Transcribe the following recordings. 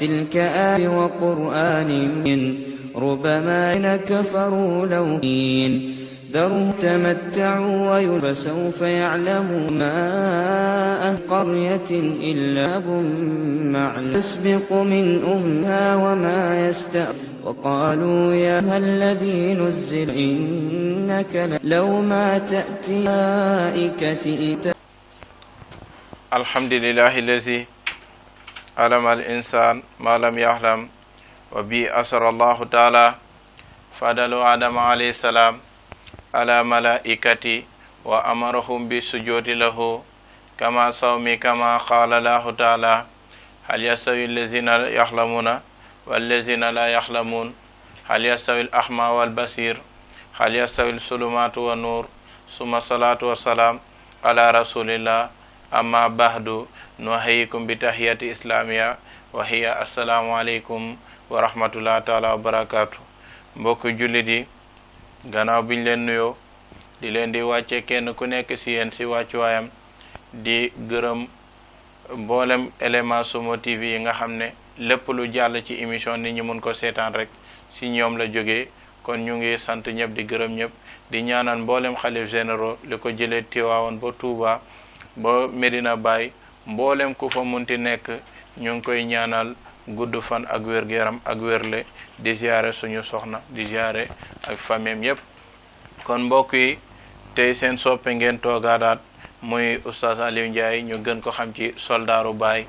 تلك آيات وقرآن من ربما كفروا لو ذروا تمتعوا فسوف يعلموا ما قرية إلا معلم تسبق من أمها وما وقالوا يا الذي نزل إنك لو ما تأتي ملائكة الحمد لله الذي علم الإنسان ما لم يعلم وبي أسر الله تعالى فضل آدم عليه السلام على ملائكتي وأمرهم بالسجود له كما صومي كما قال الله تعالى هل يستوي الذين يعلمون والذين لا يعلمون هل يستوي الأعمى والبصير هل يستوي الظلمات والنور ثم الصلاة والسلام على رسول الله أما بعد نحييكم بتحية إسلامية وهي السلام عليكم ورحمة الله تعالى وبركاته mbokk jullit yi gannaaw biñ leen nuyoo di leen di wàcce kenn ku nekk ci yéen ci wàccuwaayam di gërëm mboolem élément Sumo TV yi nga xam ne lépp lu jàll ci émission nit ñi mun ko seetaan rek ci ñoom la jógee kon ñu ngi sant ñëpp di gërëm ñëpp di ñaanal mboolem xalif généraux li ko jëlee Tiwaawoon ba Touba ba Medina Baye mboolem ku fa munti nekk ñu ngi koy ñaanal gudd fan ak wér-gu-yaram ak wérle di ziare suñu soxna di ziare ak famille yëpp kon mbokk yi tey seen soppe ngeen toogaadaat muy oustaz Aliou Ndiaye ñu gën ko xam ci soldaaru Baay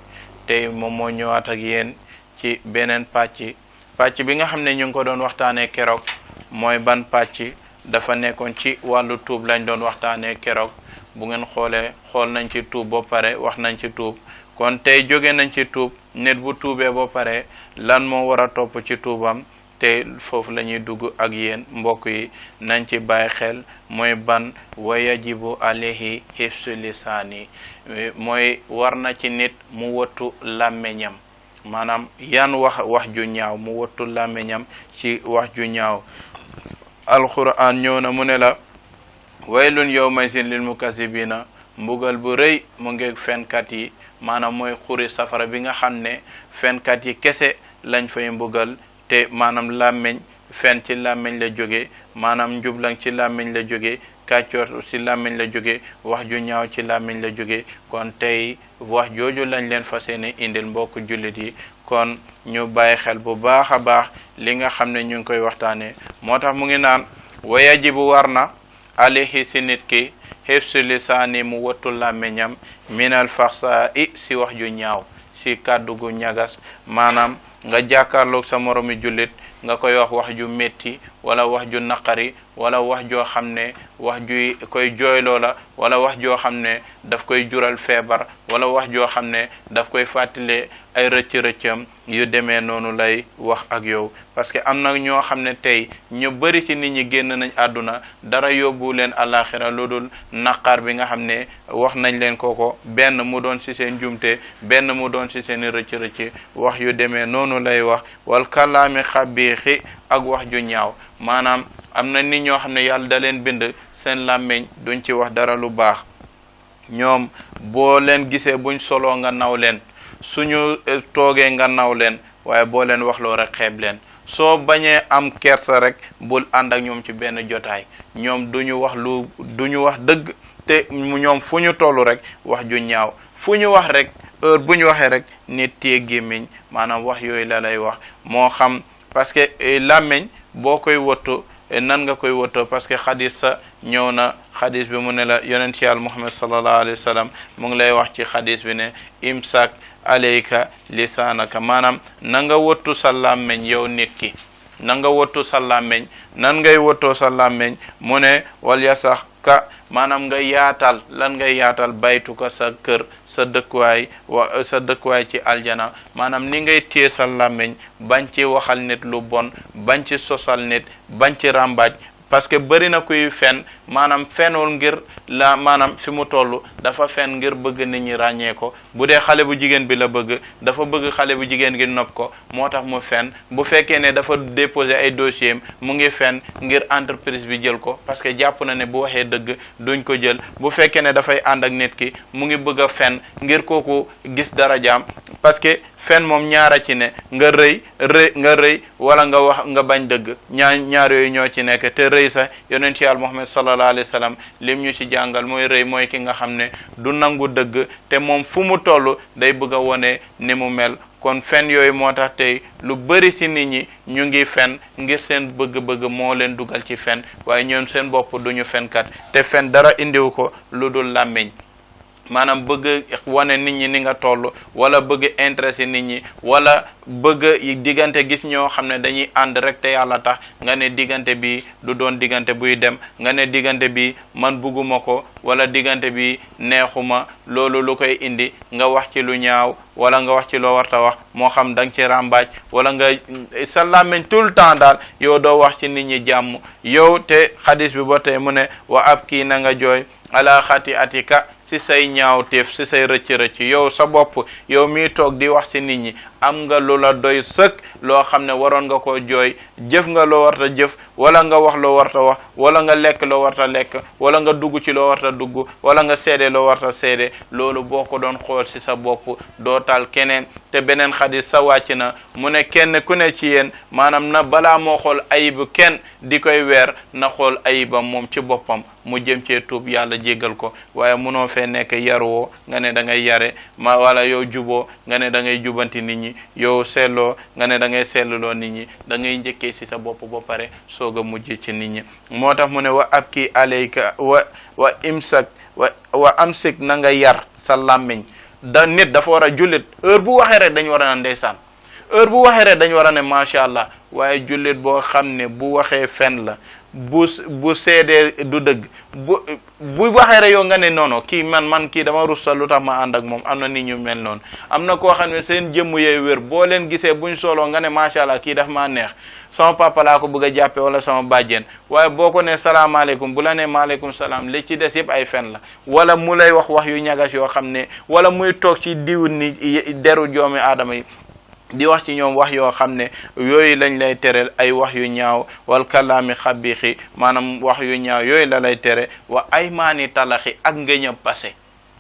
tey moom moo ñëwaat ak yéen ci beneen pàcc bi nga xam ne ñu ngi ko doon waxtaanee keroog mooy ban pàcc dafa nekkoon ci wàllu tuub lañ doon waxtaanee keroog bu ngeen xoolee xool nañ ci tuub ba pare wax nañ ci tuub kon tey jóge nañ ci tuub nit bu tuubee ba pare lan moo war a topp ci tuubam te foofu la ñuy dugg ak yéen mbokk yi nañ ci bàyyi xel mooy ban wa yajibu alayhi hifsu lisaani mooy war na ci nit mu wattu làmmeñam maanaam yan wax ju ñaaw mu wattu làmmeñam ci wax ju ñaaw alquran ñëw na mu ne la waylun yawmaizin lil mukazzibina mbugal bu rëy mu ngeeg fenkat yi maanaam mooy xuri safara bi nga xam ne fenkat yi kese lañ fay mbugal te maanaam làmmeñ fen ci làmmeñ la jóge maanaam njublang ci làmmeñ la jóge kàccoor ci làmmeñ la jóge wax ju ñaaw ci làmmeñ la jóge kon tey wax jooju lañ leen fas yéene indil mbokk jullit yi kon ñu bàyyi xel bu baax a baax li nga xam ne ñu ngi koy waxtaanee moo tax mu ngi naan wa yajibu war na alayhi si nit ki hifsu lisaani mu wattu làmmeñam minal faxsa si wax ju ñaaw si kàddu gu ñagas maanaam nga jàkkaarloog sa moromi jullit nga koy wax ju metti wala wax ju naqari wala wax joo xam ne wax ju koy jooyloo la wala wax joo xam ne daf koy jural feebar wala wax joo xam ne daf koy fàttale ay rëcc-rëccam yu demee noonu lay wax ak yow parce que am na ñoo xam ne tey ñu bari ci nit ñi génn nañ àdduna dara yóbbu leen àllaaxira lu dul naqar bi nga xam ne wax nañ leen kooko benn mu doon ci seen jumte benn mu doon ci seen rëcc-rëcc wax yu demee noonu lay wax wal kalaami xabiixi ak wax ju ñaaw maanaam am na nit ñoo xam ne yàlla da leen bind seen làmmiñ duñ ci wax dara lu baax ñoom boo leen gisee buñ soloo nga naw leen suñu toogee nga naw leen waaye boo leen waxloo rek xeeb leen soo bañee am kersa rek bul ànd ak ñoom ci benn jotaay ñoom duñu wax dëgg te ñoom fu ñu toll rek wax ju ñaaw fu ñu wax rek heure bu ñu waxee rek nit téye gémmiñ maanaam wax yooyu la lay wax moo xam parce que làmmiñ boo koy wottu nan nga koy wottoo parce que xadis sa ñëw na xadis bi mu ne la yonent yàlla Muhammad sallallahu alayhi wa sallam mu ngi lay wax ci xadis bi ne imsak alayka lisaanaka maanaam na nga wottu sa làmmeñ yow nit ki na nga wottu sa làmmeñ nan ngay wottoo sa làmmeñ mu ne wal yasax ka maanaam nga yaatal lan ngay yaatal baytu ko sa kër sa dëkkuwaay ci aljana maanaam ni ngay téye sa làmmeñ bañ ci waxal nit lu bon bañ ci sosal nit bañ ci ràmbaaj parce que bëri na kuy fen maanaam fenul ngir la maanaam fi mu toll dafa fen ngir bëgg nit ñi ràññee ko bu dee xale bu jigéen bi la bëgg dafa bëgg xale bu jigéen gi nopp ko moo tax mu fen bu fekkee ne dafa déposer ay dossier mu ngi fen ngir entreprise bi jël ko parce que jàpp na ne bu waxee dëgg duñ ko jël bu fekkee ne dafay ànd ak nit ki mu ngi bëgg a fen ngir kooku gis dara jaam parce que fen moom ñaara ci ne nga rëy wala nga wax nga bañ dëgg ñaar yooyu ñoo ci nekk te rëy sax yonent Yàlla Muhammad sallallahu alayhi wa sallam lim ñu ci jàngal mooy rëy mooy ki nga xam ne du nangu dëgg te moom fu mu toll day bëgg a wone ni mu mel. kon fen yooyu moo tax tey lu bëri ci nit ñi ñu ngi fen ngir seen bëgg-bëgg moo leen dugal ci fen waaye ñoom seen bopp duñu fenkat te fen dara indiwu ko lu dul làmmiñ maanaam bëgg wane nit ñi ni nga toll wala bëgg intéressé nit ñi wala bëgg diggante gis ñoo xam ne dañuy ànd rek te yàlla tax nga ne diggante bi du doon diggante buy dem nga ne diggante bi man bugguma ko wala diggante bi neexuma loolu lu koy indi nga wax ci lu ñaaw wala nga wax ci loo warta wax moo xam da nga ci ràmbaaj wala nga sa làmmiñ tout le temps daal yow doo wax ci nit ñi jàmm yow te xadis bi ba tey mu ne wa ab kii na nga jooy ala xati atika si say ñaawteef si say rëcc-rëcc yow sa bopp yow miy toog di wax ci nit ñi am nga lu la doy sëkk loo xam ne waroon nga koo jooy jëf nga loo warta jëf wala nga wax loo warta wax wala nga lekk loo warta lekk wala nga dugg ci loo warta dugg wala nga seede loo warta seede loolu boo ko doon xool ci sa bopp doo tal keneen te beneen xadis sa wàcc na mu ne kenn ku ne ci yéen maanaam na balaa moo xool ayibu kenn di koy weer na xool ayibam moom ci boppam mu jëm cee tuub yàlla jéggal ko waaye munoo fee nekk yaruwoo nga ne da ngay yare wala yow juboo nga ne da ngay jubanti nit ñi yow selloo nga ne da ngay selluloo nit ñi da ngay njëkkee ci sa bopp ba pare soog a mujj ci nit ñi moo tax mu ne wa abki alayka wa imsak wa amsik na nga yar sa làmmiñ da nit dafa war a jullit heure bu waxee rek dañu war a ne ndeysaan heure bu waxee rek dañu war a ne macha allah waaye jullit boo xam ne bu waxee fen la bu seedee du dëgg bu waxee rek yow nga ne noono kii man kii dama russal lu tax ma ànd ak moom am na nit ñu mel noonu am na koo xam ne seen jëmm yee wér boo leen gisee buñ soloo nga ne macha allah kii daf maa neex sama papa laa ko bëgg a jàppe wala sama bàjjen waaye boo ko ne salaamaaleykum bu la ne maaleykum salaam li ci des yëpp ay fen la wala mu lay wax yu ñagas yoo xam ne wala muy toog ci diw ni deru joomi aadama yi di wax ci ñoom wax yoo xam ne yooyu lañ lay tereel ay wax yu ñaaw wal kalaami xabixi maanaam wax yu ñaaw yooyu la lay tere wa ay maani talaxi ak ngëñ a passé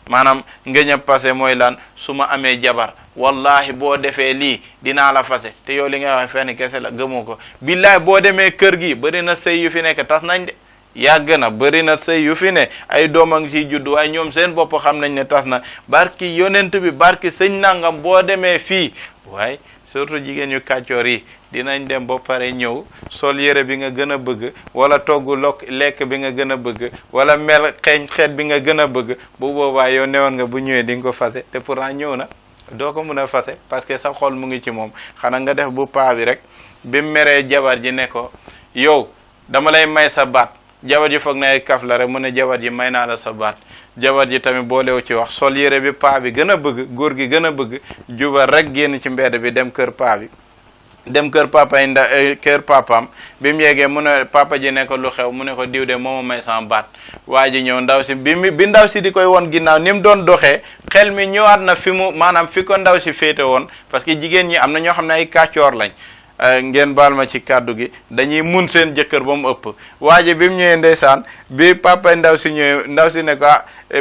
maanaam ngëñ a passé mooy lan su ma amee jabar wallahi boo defee lii dinaa la fase te yow li nga wax fenn kese la gëmoo ko billahi boo demee kër gi bëri na sëy yu fi nekk tas nañ de yàgg na bëri na sëy yu fi ne ay doom a ngi ciy judd waaye ñoom seen bopp xam nañ ne tas na barki yonent bi barki sëñ nangam boo demee fii waaye surtout jigéen yu kàccoor yi dinañ dem ba pare ñëw sol yére bi nga gën a bëgg wala togg lekk bi nga gën a bëgg wala mel xeet bi nga gën a bëgg bu boobaa yow newoon nga bu ñëwee di nga ko fase te pourtant ñëw na doo ko mun a fase parce que sa xol mu ngi ci moom xanaa nga def bu paa bi rek bi mu meree jabar ji ne ko yow dama lay may sa baat jabar ji foog na ay kaf la rek mu ne jabar ji may naa la sa baat jabar ji tamit boolew ci wax sol yére bi paa bi gën a bëgg góor gi gën a bëgg jubal rek génn ci mbedd bi dem kër paa bi dem kër kër papaam bi mu yeggee mu ne papa ji ne ko lu xew mu ne ko diw de moo ma may sama baat waa ji ñëw ndaw si bi ndaw si di koy woon ginnaaw ni mu doon doxee xel mi ñëwaat na fi mu maanaam fi ko ndaw si féete woon parce que jigéen ñi am na ñoo xam ne ay kàccoor lañ ngeen baal ma ci kàddu gi dañuy mun seen jëkkër ba mu ëpp waa ji bi mu ñëwee ndeysaan bi papa ndaw si ñëwee ndaw si ne ko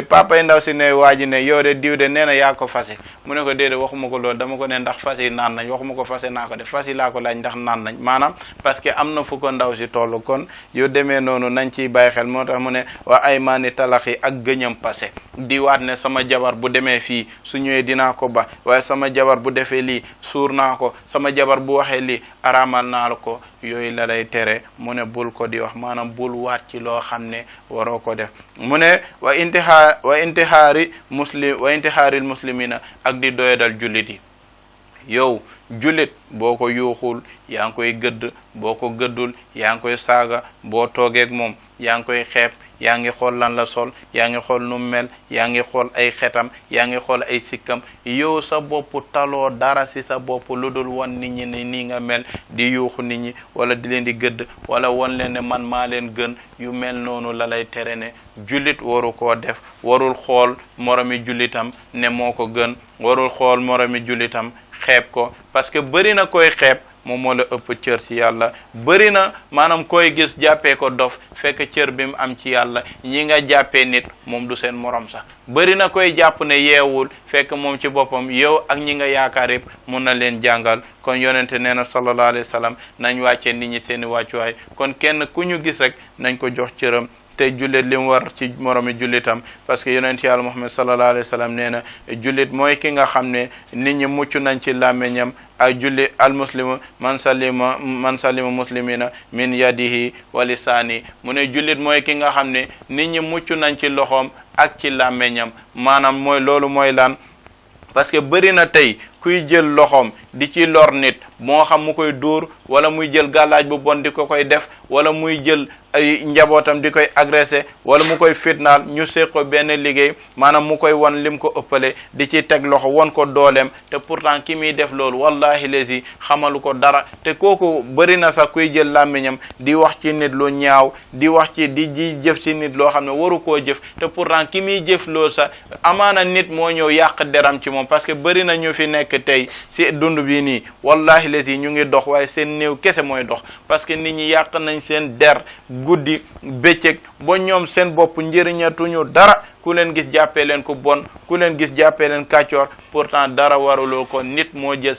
papa ndaw si ne waa ji ne yow de diw de nee na yaa ko fase mu ne ko déedéet waxuma ko loolu dama ko ne ndax fas yi naan nañ waxuma ko fase naa ko def fas yi laa ko laaj ndax naan nañ maanaam parce que am na fu ko ndaw si toll kon yu demee noonu nañ ciy bàyyi xel moo tax mu ne waa ay maani talaxi ak gëñam passé di waat ne sama jabar bu demee fii su ñëwee dinaa ko ba waaye sama jabar bu defee lii suur naa ko sama jabar bu waxee lii araamal naa la ko yooyu la lay tere mu ne bul ko di wax maanaam bul waat ci loo xam ne waroo ko def mu ne wa intihaaril muslimina ak di doyadal jullit yi yow jullit boo ko yuuxul yaa ngi koy gëdd boo ko gëddul yaa ngi koy saaga boo toogeeg moom yaa ngi koy xeeb yaa ngi xool lan la sol yaa ngi xool nu mel yaa ngi xool ay xetam yaa ngi xool ay sikkam yow sa bopp taloo dara si sa bopp lu dul wan nit ñi ne nii nga mel di yuuxu nit ñi wala di leen di gëdd wala wan leen ne man maa leen gën yu mel noonu la lay tere ne jullit waru koo def warul xool moromi jullitam ne moo ko gën warul xool moromi jullitam xeeb ko parce que bëri na koy xeeb moom moo la ëpp cër ci yàlla. bëri na maanaam koy gis jàppee ko dof fekk cër bi mu am ci yàlla ñi nga jàppee nit moom du seen morom sax. bëri na koy jàpp ne yeewul fekk moom ci boppam yow ak ñi nga yaakaar yëpp mun na leen jàngal. kon yonente nee na sallallahu alayhi wa sallam nañ wàccee nit ñi seeni wàccuwaay. kon kenn ku ñu gis rek nañ ko jox cëram te jullit li mu war ci moromi jullitam parce que yonent yàlla Muhammad sallallahu alayhi wa sallam nee na jullit mooy ki nga xam ne nit ñi mucc nañ ci làmmiñam ak jullit al muslimu man salima muslimina min yadihi wa lisaani mu ne jullit mooy ki nga xam ne nit ñi mucc nañ ci loxoom ak ci làmmiñam maanaam mooy loolu mooy lan parce que bëri na tey kuy jël loxoom di ci lor nit moo xam mu koy dóor wala muy jël gàllaaj bu bon di ko koy def wala muy jël ay njabootam di koy agressé wala mu koy fitnaal ñu seq ko benn liggéey maanaam mu koy won lim ko ëppale di ci teg loxo won ko dooleem te pourtant ki muy def loolu wallahi lesi xamalu ko dara te kooku bëri na sax kuy jël làmmiñam di wax ci nit lu ñaaw di wax ci di jëf ci nit loo xam ne waru koo jëf te pourtant ki muy jëf loolu sax amaana nit moo ñëw yàq deram ci moom parce que bëri na ñu fi nekk tey si dund bi nii wallahi lesi ñu ngi dox waaye seen néew kese mooy dox parce que nit ñi yàq nañ seen der guddi bëccëg ba ñoom seen bopp njëriñatuñu dara ku leen gis jàppee leen ku bon ku leen gis jàppee leen kàccoor pourtant dara waruloo ko nit moo jël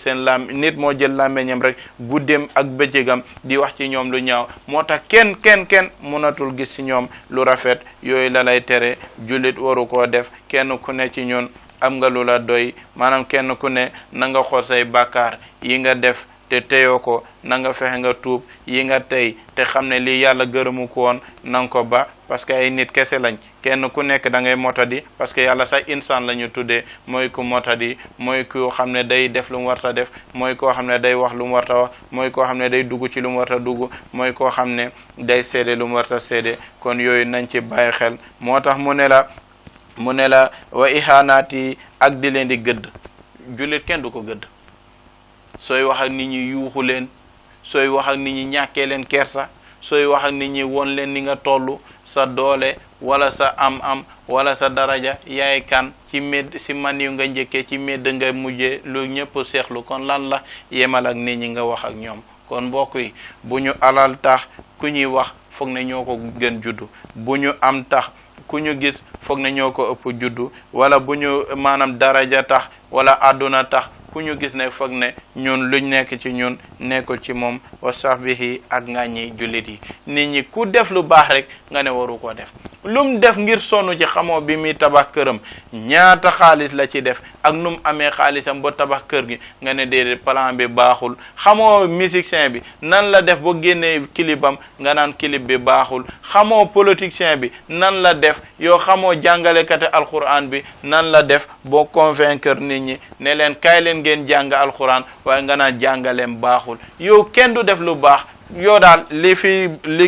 làmmeñam rek guddeem ak bëccëgam di wax ci ñoom lu ñaaw moo tax kenn mënatul gis ci ñoom lu rafet yooyu la lay tere jullit waru koo def kenn ku ne ci ñun am nga lu la doy maanaam kenn ku ne na nga xool say bàkkaar yi nga def te teyoo ko na nga fexe nga tuub yi nga tey te xam ne lii yàlla gërëmu ko woon na nga ko ba parce que ay nit kese lañ kenn ku nekk da ngay motadi parce que yàlla sax insaan la ñu tuddee mooy ku motadi mooy koo xam ne day def lu mu warta def mooy koo xam ne day wax lu mu warta wax mooy koo xam ne day dugg ci lu mu warta dugg mooy koo xam ne day seede lu mu warta seede kon yooyu nañ ci bàyyi xel moo tax mu ne la wa ihaanaati ak di leen di gëdd jullit kenn du ko gëdd sooy wax ak nit ñi yuuxu leen sooy wax ak nit ñi ñàkkee leen kersa sooy wax ak nit ñi won leen ni nga toll sa doole wala sa am wala sa daraja yaay kan ci med si man yu nga njëkkee ci medd nga mujjee lu ñëpp seexlu kon lan la yemal ak nit ñi nga wax ak ñoom kon mbokk yi bu ñu alal tax ku ñuy wax foog ne ñoo ko gën juddu bu ñu am tax ku ñu gis foog ne ñoo ko ëpp juddu wala bu ñu maanaam daraja tax wala àdduna tax ku ñu gis ne foog ne ñun luñ nekk ci ñun nekkul ci moom wa sahbihi ak ngaññi jullit yi nit ñi ku def lu baax rek nga ne waru ko def lum def ngir sonn ci xamoo bi muy tabax këram ñaata xaalis la ci def ak num amee xaalisam ba tabax kër gi nga ne déedéet plan bi baaxul xamoo musicien bi nan la def ba génnee clipam nga naan clip bi baaxul xamoo politicien bi nan la def yow xamoo jàngalekate alquran bi nan la def boo convaincre nit ñi ne leen kaay leen ngeen jàng alquran waaye nga naan jàngaleem baaxul yow kenn du def lu baax yow daal li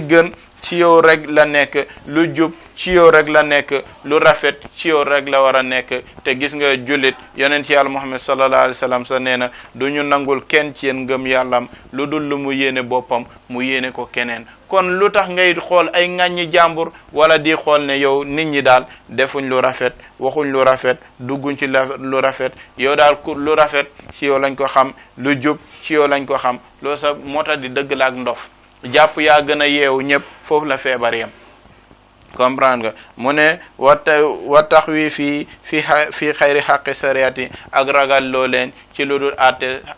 gën ci yow rek la nekk lu jub ci yow rek la nekk lu rafet ci yow rek la war a nekk te gis nga jullit yonent yàlla Muhammad sallallahu alayhi wa sallam sa nee na du ñu nangul kenn ci yéen ngëm yàllam lu dul lu mu yéene boppam mu yéene ko keneen kon lu tax ngay xool ay ŋàññi jàmbur wala di xool ne yow nit ñi daal defuñ lu rafet waxuñ lu rafet dugguñ ci lu rafet yow daal ku lu rafet ci yow lañ ko xam lu jub ci yow lañ ko xam loolu sax moo tax di dëgg la ak ndof jàpp yaa gën a yeewu ñëpp foofu la feebar yam comprendre nga mu ne wa tax wi fii xayri xaqi sariyati ak ragal loo leen ci lu dul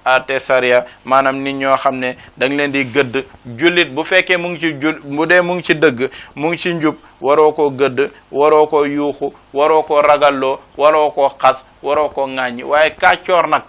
ate sariya maanaam nit ñoo xam ne da nga leen di gëdd jullit bu fekkee mu ngi ci bu dee mu ngi ci dëgg mu ngi ci njub waroo koo gëdd waroo koo yuuxu waroo koo ragalloo waroo koo xas waroo koo ŋàññi waaye kàccoor nag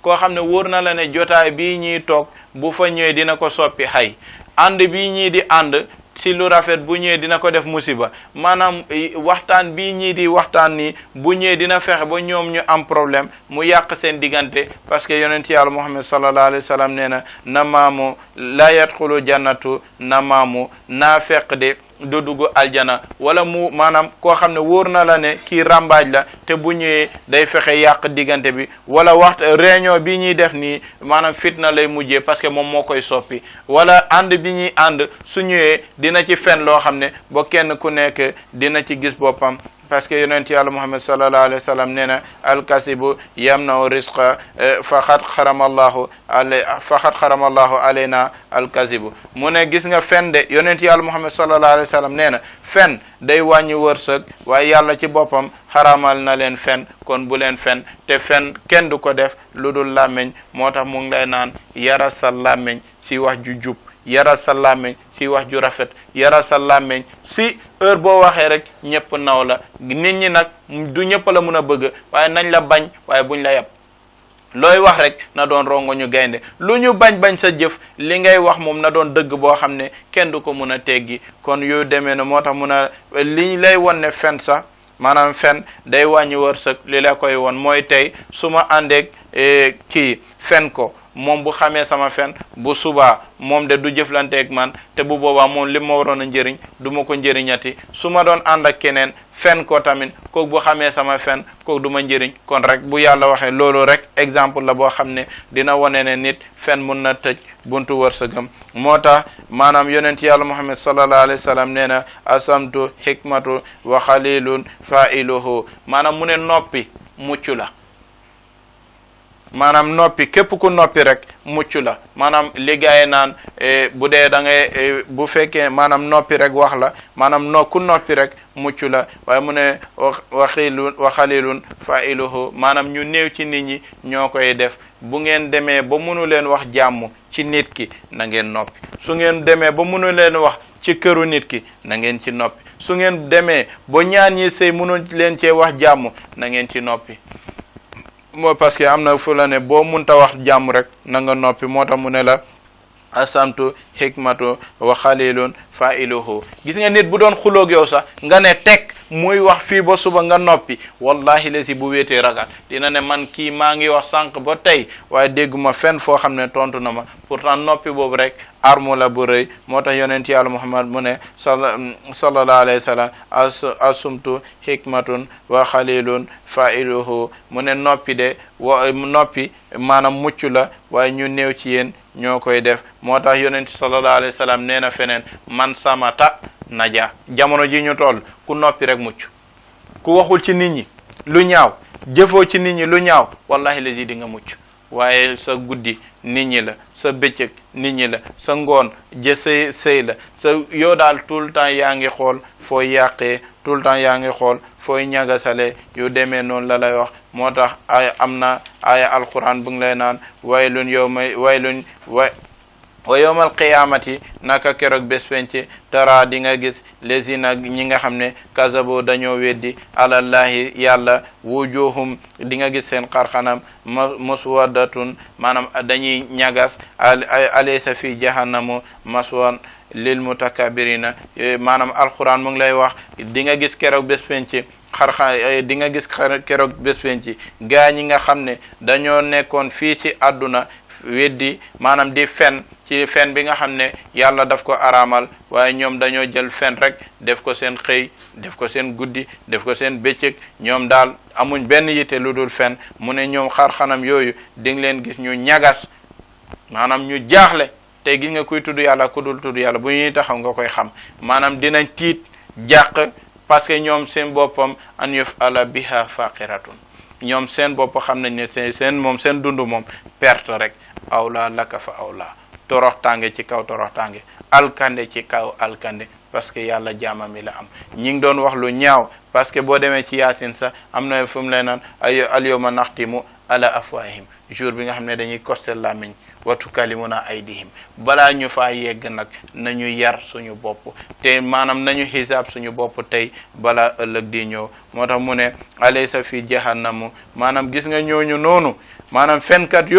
koo xam ne wóor na la ne jotaay bii ñuy toog bu fa ñëwee dina ko soppi xay ànd bii ñii di ànd ci lu rafet bu ñëwee dina ko def musiba maanaam waxtaan bii ñii di waxtaan nii bu ñëwee dina fexe ba ñoom ñu am problème mu yàq seen diggante parce que yonent yàlla Muhammad sallallahu alayhi wa sallam nee na namaamu la yadxulu jannatu namaamu naa fekk de du dugg aljana wala mu maanaam koo xam ne wóor na la ne kii rambaaj la te bu ñëwee day fexe yàq diggante bi wala réunion bi ñuy def nii maanaam fitna lay mujjee parce que moom moo koy soppi wala ànd bi ñuy ànd su ñëwee dina ci fen loo xam ne ba kenn ku nekk dina ci gis boppam parce que yonent yàlla Muhammad sallallahu alayhi wa sallam nee na alkasibu yamna'u risqa faqad xarama allahu alayna alkasibu mu ne gis nga fen de yonent yàlla Muhammad sallallahu alayhi wa sallam nee na fen day wàññi wërsëg waaye yàlla ci boppam xaramal na leen fen kon bu leen fen te fen kenn du ko def lu dul làmmiñ moo tax mu ngi lay naan yara sa làmmiñ ci wax ju jub yara sa làmmiñ ci wax ju rafet yara sa làmmiñ si heure boo waxee rek ñëpp naw la nit ñi nag du ñëpp la mun a bëgg waaye nañ la bañ waaye buñ la yab looy wax rek na doon rongo ñu gaynde lu ñu bañ sa jëf li ngay wax moom na doon dëgg boo xam ne kenn du ko mun a teggi kon yu demee ne moo tax mun a li lay won ne fen sax maanaam fen day wàññi wërsëg li la koy won mooy tey su ma àndeek kii fen ko moom bu xamee sama fen bu subaa moom de du jëflanteeg man te bu boobaa moom li ma waroon a njëriñ du ma ko njëriñati su ma doon ànd ak keneen fen ko tamit kooku bu xamee sama fen kooku du ma njëriñ kon rek bu yàlla waxee loolu rek exemple la boo xam ne dina wane ne nit fen mun na tëj buntu wërsëgam moo tax maanaam yonent yàlla Muhammad sallallahu alayhi wa sallam nee na asamtu hikmatu wa xalilun failuhu maanaam mu ne noppi mucc la maanaam noppi képp ku noppi rek mucc la maanaam liggéey naan bu dee da ngay bu fekkee maanaam noppi rek wax la maanaam ku noppi rek mucc la waaye mu ne wa xalilun failuhu maanaam ñu néew ci nit ñi ñoo koy def bu ngeen demee ba mënu leen wax jàmm ci nit ki na ngeen noppi su ngeen demee ba mënu leen wax ci këru nit ki na ngeen ci noppi su ngeen demee ba ñaan ñi sëy mënu leen cee wax jàmm na ngeen ci noppi moo parce que am na fu la ne boo munta wax jàmm rek na nga noppi moo tax mu ne la asamtu hikmatu wa xalilun failuhu gis nga nit bu doon xuloog yow sax nga ne teg muy wax fii ba suba nga noppi wallahi la si bu wéetee ragal dina ne man kii maa ngi wax sànq ba tey waaye dégguma fenn foo xam ne tontu na ma pourtant noppi boobu rek arme la bu rëy moo tax yonent yàlla Muhammad mu ne sallallahu alayhi wa sallam asumtu hikmatun wa xalilun failuhu mu ne noppi de noppi maanaam mucc la waaye ñu néew ci yéen ñoo koy def moo tax yonent sallallahu alayhi wa sallam nee na feneen man samata naja jamono ji ñu toll ku noppi rek mucc ku waxul ci nit ñi lu ñaaw jëfoo ci nit ñi lu ñaaw wallahi lazi di nga mucc waaye sa guddi nit ñi la sa bëccëg nit ñi la sa ngoon sëy la sa yow daal tout le temps yaa ngi xool fooy yàqee tout le temps yaa ngi xool fooy ñagasale yu demee noonu la lay wax moo tax ay am na aya alquran bu ngi lay naan waylun wa yawmal qiyamati naka keroog bés penc tara di nga gis lesina ñi nga xam ne kazabo dañoo weddi alallahi yàlla wujuhum di nga gis seen xarxanam muswaddatun maanaam dañuy ñagas alaysa fi jahannamu maswan lil mutakabirina maanaam alquran mu ngi lay wax di nga gis keroog bés penc di nga gis keroog bés penc gaa ñi nga xam ne dañoo nekkoon fii ci àdduna weddi maanaam di fen ci fen bi nga xam ne yàlla daf ko araamal waaye ñoom dañoo jël fen rek def ko seen xëy def ko seen guddi def ko seen bëccëg ñoom daal amuñ benn yitte lu dul fen mu ne ñoom xarxanam yooyu di nga leen gis ñu ñagas maanaam ñu jaaxle te gis nga kuy tudd yàlla ku dul tudd yàlla bu ñuy taxaw nga koy xam maanaam dinañ tiit jàq parce que ñoom seen boppam an yuf'ala biha faqiratun ñoom seen bopp xam nañ ne seen dund moom perte rek awla laka fa awla toroxtaange ci kaw toroxtaange alkande ci kaw alkande parce que yàlla jaamami la am ñi ngi doon wax lu ñaaw parce que boo demee ci yaasin sax am na fu mu lay naan ay alyawma naxtimu ala afwahim jour bi nga xam ne dañuy kostel làmmiñ wa tukallimuna aydihim balaa ñu faa yegg nag nañu yar suñu bopp te maanaam nañu xisaab suñu bopp tey balaa ëllëg di ñëw moo tax mu ne alaysa fi jahannamu maanaam gis nga ñooñu noonu maanaam fenkat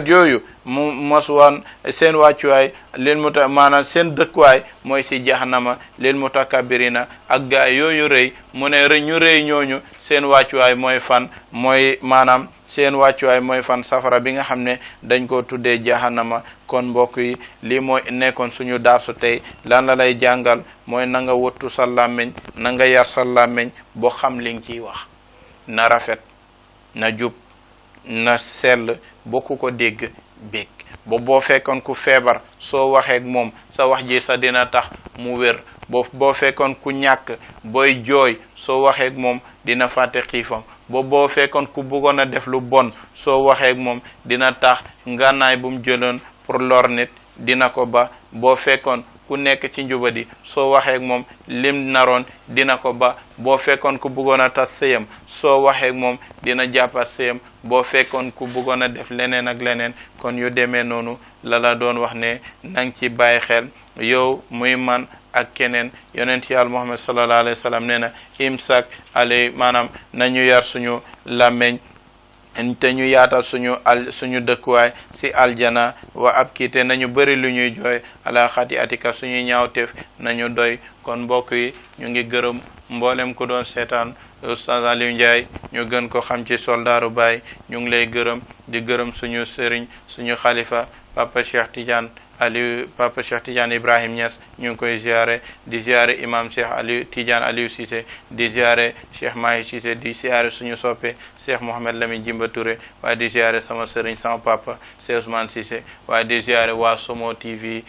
yooyu mu moswan seen wàccuwaay lil maanaam seen dëkkuwaay mooy si jahannama lil mutakabirina ak gaa yooyu rëy mu ne ñu rëy ñooñu seen wàccuwaay mooy fan mooy maanaam seen wàccuwaay mooy fan safara bi nga xam ne dañ ko tuddee jahannama kon mbokk yi lii mooy nekkoon suñu darsu tey lan la lay jàngal mooy na nga wottu sa làmmiñ na nga yar sa làmmiñ boo xam li nga ciy wax na rafet na jub na sell bokku ko dégg bég boo fekkoon ku feebar soo waxee ak moom sa wax ji sa dina tax mu wér boo fekkoon ku ñàkk booy jooy soo waxee ak moom dina fàtte xiifam boo fekkoon ku bëggoon a def lu bon soo waxee ak moom dina tax ngànnaay bu mu jëloon pour lor nit dina ko ba boo fekkoon ku nekk ci njubadi soo waxee ak moom lim naroon dina ko ba boo fekkoon ku bëggoon a tas sëyam soo waxee ak moom dina jàppat sëyam boo fekkoon ku bëggoon a def leneen ak leneen kon yu demee noonu la doon wax ne nang ci bàyyi xel yow muy man ak keneen yonent yàlla Muhammad sallallahu alayhi wa sallam nee na imsak alay maanaam nañu yar suñu làmmeñ te ñu yaatal suñu dëkkuwaay si aljana wa ab kiite nañu bëri lu ñuy jooy ala xati atika suñuy ñaawteef nañu doy kon mbokk yi ñu ngi gërëm mboolem ku doon seetaan Oustaz Aliou Ndiaye ñu gën ko xam ci soldaaru Baay ñu ngi lay gërëm di gërëm suñu sëriñ suñu xalifa Papa Cheikh Tidiane Ibrahim Niass ñu ngi koy ziare di ziare imam Cheikh Tidiane Aliou Cissé di ziare Cheikh Mahi Cissé di ziare suñu soppe Cheikh Mohamed Lamine Jimba Touré waaye di ziare sama sëriñ sama papa Cheikh Ousmane Cissé waaye di ziare waa Somo TV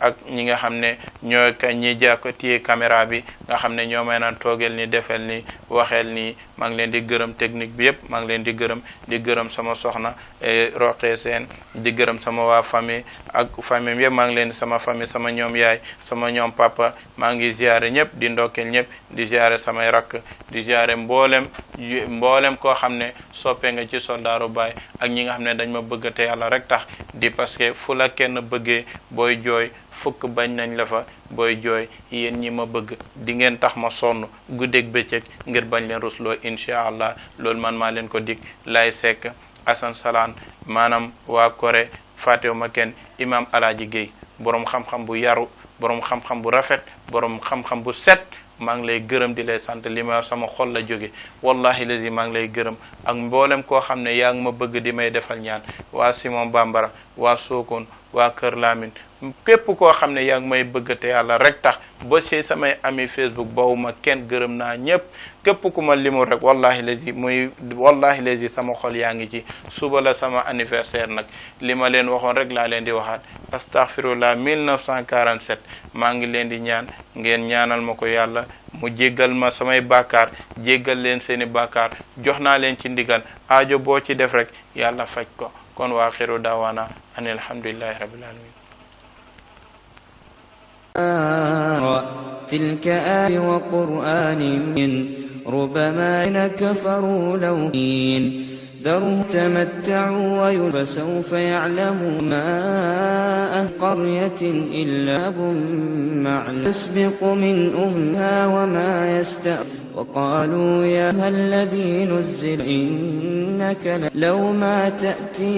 ak ñi nga xam ne ñooy ñi jàkk téye caméra bi nga xam ne ñoo may naan toogel ni defel ni waxeel ni maa ngi leen di gërëm technique bi yëpp maa ngi leen di gërëm sama soxna Roqee Seen di gërëm sama waa famille ak famille yëpp maa ngi leen sama famille sama ñoom yaay sama ñoom papa maa ngi ziare ñëpp di ndokkeel ñëpp di ziare samay rakk di ziare mboolem koo xam ne soppe nga ci soldaaru Baay ak ñi nga xam ne dañ ma bëgg te yàlla rek tax di parce que fu la kenn bëggee booy jooy fukk bañ nañ la fa booy jooy yéen ñi ma bëgg di ngeen tax ma sonn guddeeg bëccëg ngir bañ leen rusloo incha allah loolu man maa leen ko dig lay sekk Asan Salaan maanaam waa Corée fàttewuma kenn imam Alaaji Guèye borom xam-xam bu yaru borom xam-xam bu rafet borom xam-xam bu set maa ngi lay gërëm di lay sant li ma sama xol la jóge wallahi lazi maa ngi lay gërëm ak mboolem koo xam ne yaa ngi ma bëgg di may defal ñaan waa Simon Bambara waa Sokone waa Kër Lamine képp koo xam ne yaa ngi may bëgg te yàlla rek tax ba ci samay ami Facebook bawuma kenn gërëm naa ñëpp képp ku ma limul rek wallahi lazi sama xol yaa ngi ci suba la sama anniversaire nag li ma leen waxoon rek laa leen di waxaat astaghfirullah 1947 maa ngi leen di ñaan ngeen ñaanal ma ko yàlla mu jéggal ma samay bàkkaar jéggal leen seeni bàkkaar jox naa leen ci ndigal aajo boo ci def rek yàlla faj ko kon waa xiru daawaana an alhamdulillahi rabbil alamin تلك آية وقرآن ربما كفروا لو ذروا تمتعوا فسوف يعلموا ما قرية إلا معلم تسبق من أمها وما وقالوا يا الذي نزل إنك لو ما تأتي